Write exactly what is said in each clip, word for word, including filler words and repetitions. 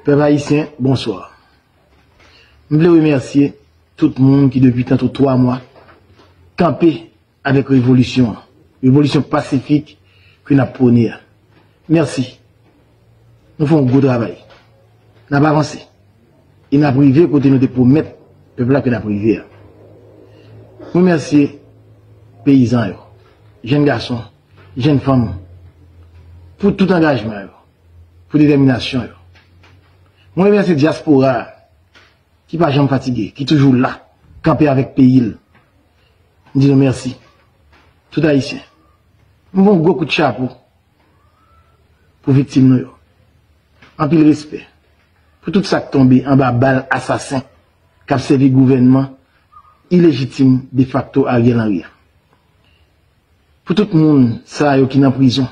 Pèp ayisyen, bonswa. M vle remèsye tout moun ki depi tanto twa mwa kanpe avèk revolisyon an. Revolisyon pasifik ke n ap pwone a. Mèsi. Nou fè yon gwo travay. N ap avanse. E n ap rive kote nou te pwomèt pèp la ke n ap rive a. M remèsye peyizan yo, jèn gason, jèn fanm, pou tout angajman yo, pou detèminasyon yo. Mwen remèsye dyaspora a, ki pa janm fatige, ki toujou la, kanpe avèk peyi l. M di nou mèsi. Tout ayisyen. M voye yon gwo kout chapo pou viktim nou yo. Anpil respè pou tout sa k tonbe anba bal asasen k ap sèvi gouvènman ilejitim defakto Ariel Henry a. Pou tout moun sa yo ki nan prizon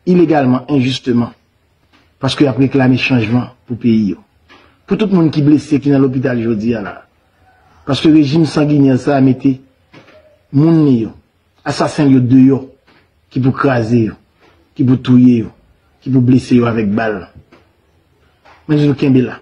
ilegalman, enjisteman, paske y ap reklame chanjman pou peyi yo. Pou tout moun ki blese, ki nan lopital jodi a la, paske rejim sanginè sa a mete moun li yo, asasen l yo deyò, ki pou kraze yo, ki pou touye yo, ki pou blese yo avèk bal. Mwen di nou kenbe la.